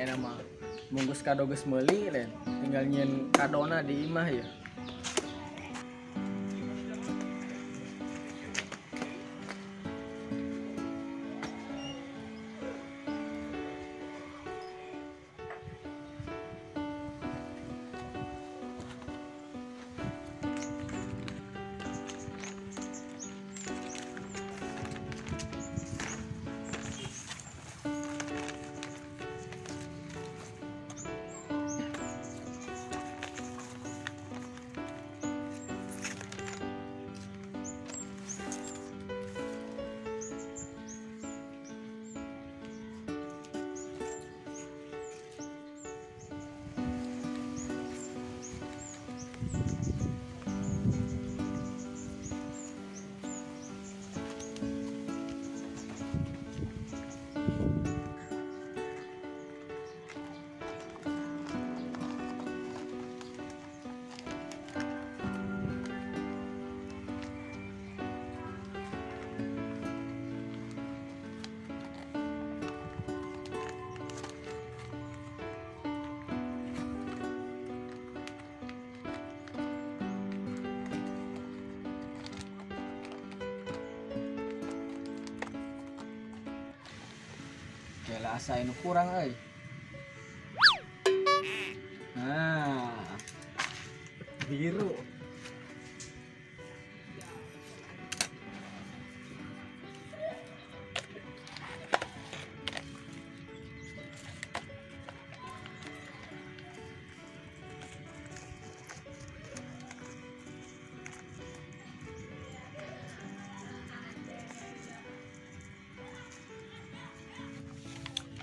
ayeuna mah. Bungkus kado geus meuli lain, tinggal nyieun kadona di imah ya. Kela asa anu kurang euy. Nah, biru.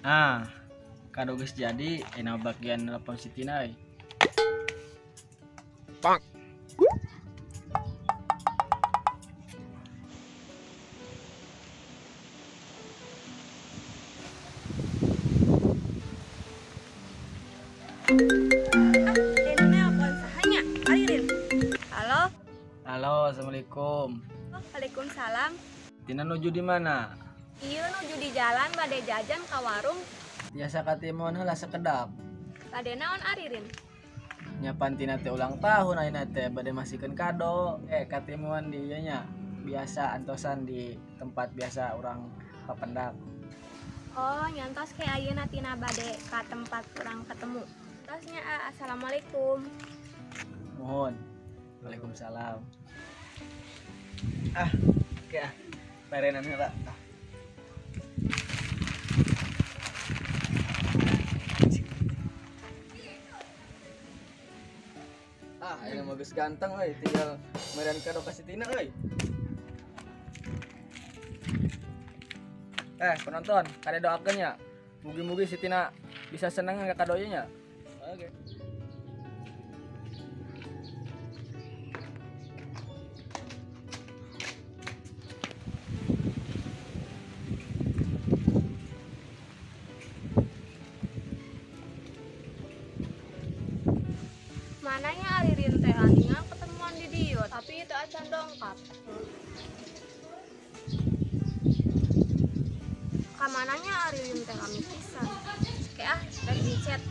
Ah, kado geus jadi, enak bagian nelpon si Tina euy. Pak. Ah, ini nelpon sahanya, Aririn. Halo. Halo, assalamualaikum. Oh, waalaikumsalam. Tina nuju di mana? Iya nuju di jalan bade jajan ka warung. Biasa katimuan heula sekedap. Bade naon Aririn? Nya pan Tina teh ulang tahun ayeuna teh bade masihkeun kado. Katimuan di ieu nya. Biasa antosan di tempat biasa urang papendak. Oh, nyantos ke ayeuna Tina bade ka tempat urang ketemu. Tosnya assalamualaikum. Mohon. Waalaikumsalam. Ah, oke ah. Barenan heula. Ah, ini mah geus ganteng euy, tinggal meureun kado ka si Tina euy. Penonton, kade doakeun nya. Mugi-mugi si Tina bisa seneng ka kado ieu nya. Oke. Mananya Aririn teh tinggal ketemuan di dieu, tapi itu acan dongkap. Kamananya Aririn teh kami pisan. Oke ah, rek di chat.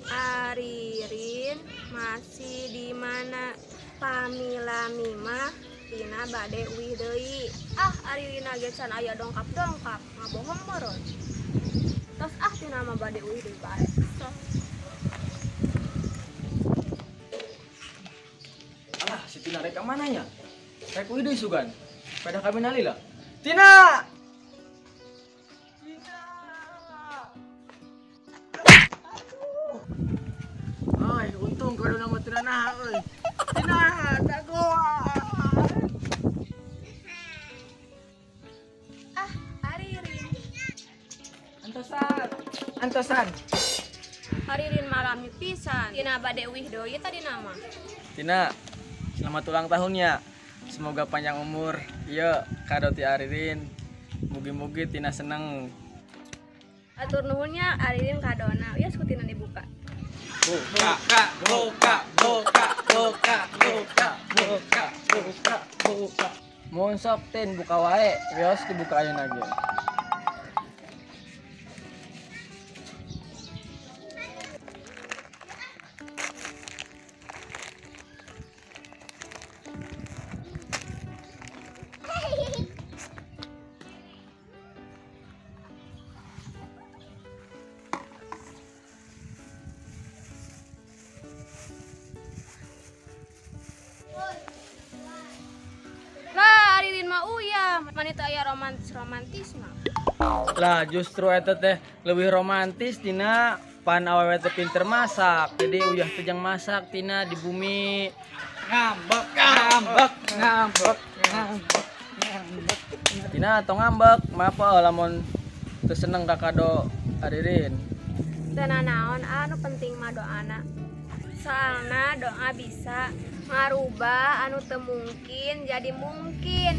Aririn masih di mana? Pamila mimah Tina bade uih deui. Ah, Aririn ge can aya dongkap-dongkap, ngabohong meureun. Tos ah Tina mah bade uih deui bae. Sok. Alah, si Tina rek ka mana nya? Rek uih deui sugan. Pada kami nalila. Tina! Tina! Aduh. Oi, untung kado nama Tina nah euy. Tina, dagoan. Ah, Aririn. Antosan. Antosan. Aririn marami pisan. Tina bade uih deui tadi nama. Tina, selamat ulang tahun ya. Semoga panjang umur. Iya, kado ti Aririn. Mugi-mugi Tina seneng. Atur nuhunnya Aririn kadona. Ieu ku Tina dibuka. Buka, buka, buka, buka, buka, buka, buka, buka. Mun sok Tin buka wae, wios dibuka ayeuna ge. Mani teu aya romantis-romantis mah. Lah justru eta teh leuwih romantis tina pan awewe teh pinter masak. Jadi uyah teh jang masak tina di bumi. Ngambek, ngambek, ngambek, ngambek, ngambek. Tina tong ngambek, maaf lamun teu seneng ka kado Aririn. Teu nanaon anu penting mah doana. Soalna doa bisa ngarubah anu teu mungkin jadi mungkin.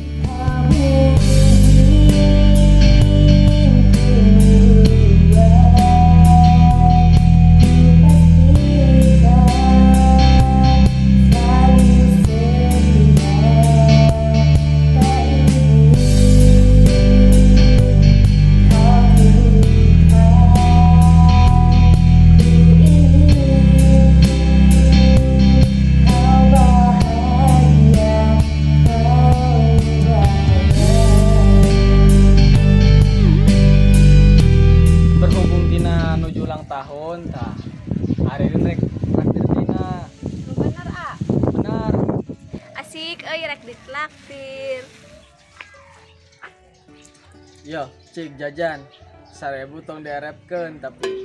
Tahun tah Aririn rek traktir Tina. Bener ah? Bener. Asik euy rek ditraktir. Yo, cik jajan 1000 tong diarepkeun tapi.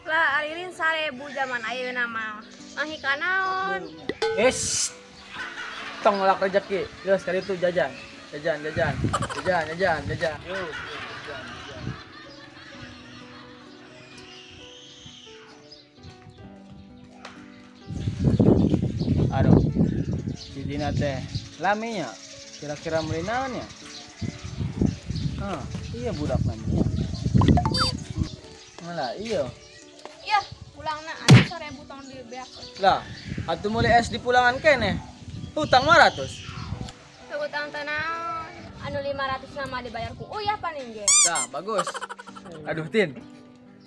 Lah Aririn 1000 zaman ayeuna mah. Manghi kanaon? Es. Tong nolak rezeki. Yo sekali itu jajan. Jajan, jajan. Jajan, jajan, jajan. Yo, jajan, jajan. Aduh, si Dina teh laminya, kira-kira meuli naon ya? Ah, iya budak namanya. Malah iya. Iya, pulangna aya 1000 tong dibeak. Lah, atuh meuli es di pulangan keneh. Hutang 500. Teu utang teh naon? Anu 500 nama dibayar ku uyah paning ge. Tah, bagus. Aduh, Tin.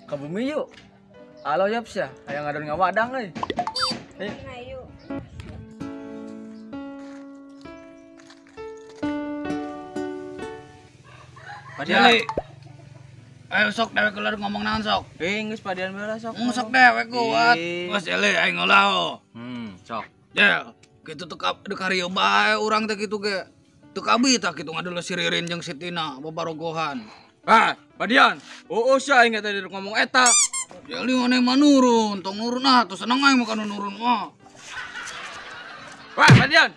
Ka bumi yuk. Alo yap sia, hayang ngadon ngawadang euy. Ayo. Ayo. Padian. Ayo sok dewek keluar ngomong naon sok. Geus padian bae sok. Sok dewek kuat. Geus ele aing ngolah. Sok. Ya, kitu teu karieu bae urang teh kitu ge. Teu kabi tah kitu ngadeuleu si Ririn jeung si Tina babarogohan. Ah, padian. Oh, sia aing tadi ngomong eta. Jeli maneh mah nurun, tong nurun ah, teu seneng aing mah kana nurun mah. Wah, padian.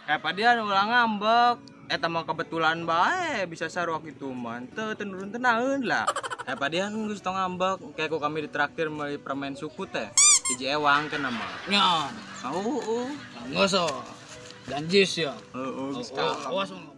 Padian ulah ngambek. Eta mah kebetulan bae bisa sarua kitu mah. Teu nurun teu naeun lah. Padian geus tong ngambek, kayak ku kami ditraktir meuli permen suku teh. Hiji ewang kana mah. Nya. Heueuh. Geus oh. Janji sia. Heueuh geus. Awas mah.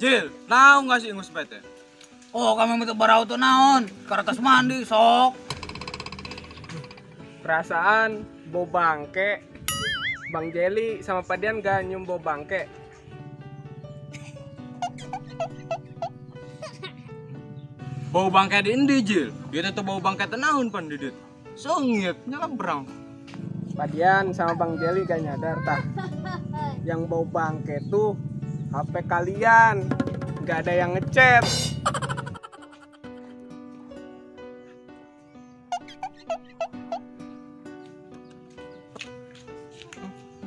Jil, naon nggak sih ingus bete? Oh, kami minta barau tuh naon? Karatas mandi, sok. Perasaan bau bangke. Bang Jelly sama Padian gak nyium bau bangke. Bau bangke di endi, Jil? Dia tuh bau bangke tenaun pan didit. Sengit, nyalabrang. Padian sama Bang Jelly gak nyadar tah. Yang bau bangke tuh HP kalian, gak ada yang ngechat.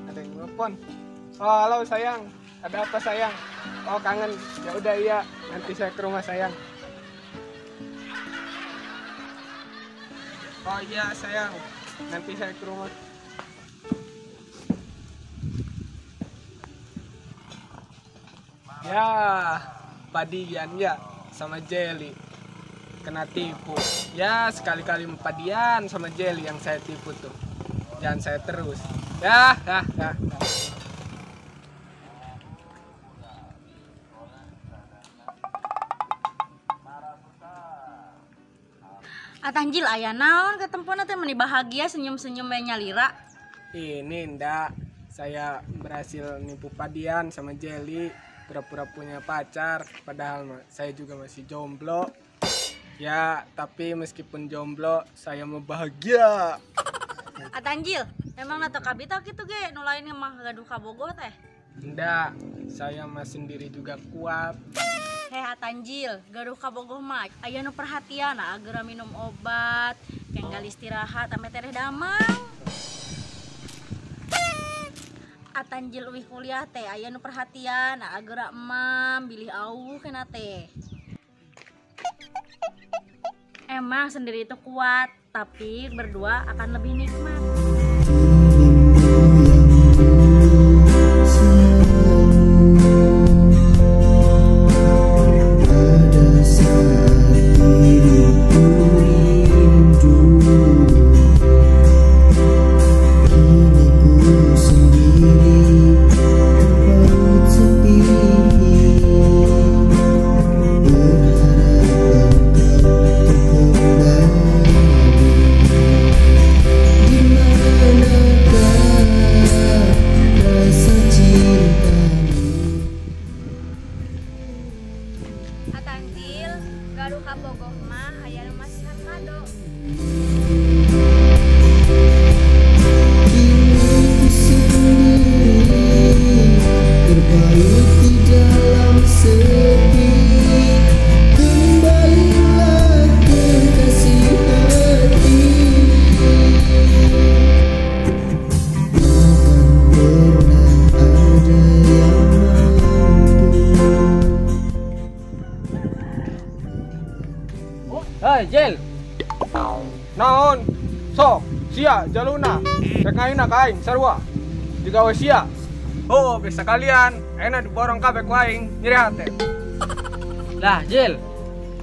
Ada yang nelfon. Oh, halo sayang. Ada apa sayang? Oh, kangen. Ya udah iya, nanti saya ke rumah sayang. Oh iya sayang, nanti saya ke rumah. Ya, Padian ya sama Jelly kena tipu. Ya, sekali-kali Padian sama Jelly yang saya tipu tuh. Jangan saya terus. Ya, ya, ya. Atanjil aya naon ketempona teh meni bahagia senyum-senyum bae nyalira. Ini ndak, saya berhasil nipu Padian sama Jelly. Pura-pura punya pacar, padahal saya juga masih jomblo. Ya, tapi meskipun jomblo, saya mau bahagia. Atanjil, emang na teu kabita kitu ge nu lain mah gaduh kabogoh teh. Enggak, saya mah sendiri juga kuat. Heh Atanjil, gaduh kabogoh mah aya nu perhatian agera minum obat, kenggal istirahat sampai tereh damang. Atanjil uih kuliah teh aya nu perhatian agera emam bilih auh kena teh. Emang sendiri itu kuat, tapi berdua akan lebih nikmat. Atanjil, gaduh kabogoh mah aya nu masihan kado. Terbalut di dalam sepi, kembalilah kekasih hati. Takkan pernah ada yang mampu. Hei, Jil. Naon? Sok, sia jaluna. Rek ngayuna ka aing sarua. Digawe sia. Oh, bisa kalian. Enak diborong kabeh ku aing, nyeri hate. Lah, Jil.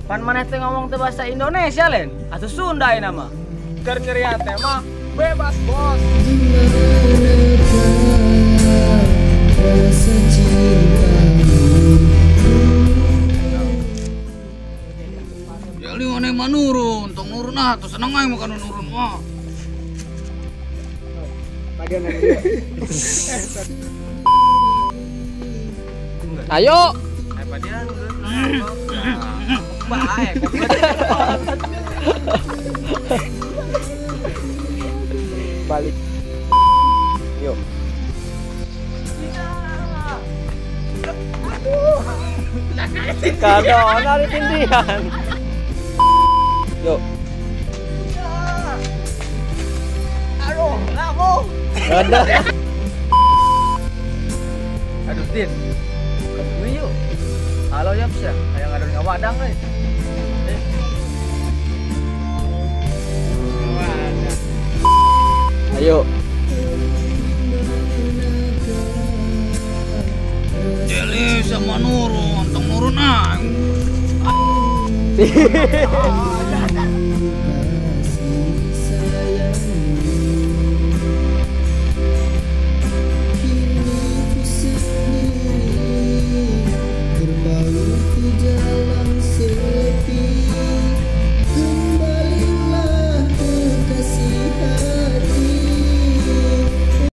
Pan maneh teh ngomong teh bahasa Indonesia len atuh Sunda ayeuna mah. Keur nyeri hate mah bebas, bos. Di manakah rasa cintamu? Jadi mana mah nurun, tong nurun ah, tuh seneng aing makan nurun mah. Ayo. Padian bae. Balik. Yuk. Kadona ditindihan. Yuk. Aduh, labo. Ada. Aduh, Tin. Kebui yuk. Halo ya, bisa. Kayak ngadon ngawadang euy. Ayo. Jeli sama nurun, tong nurun ah.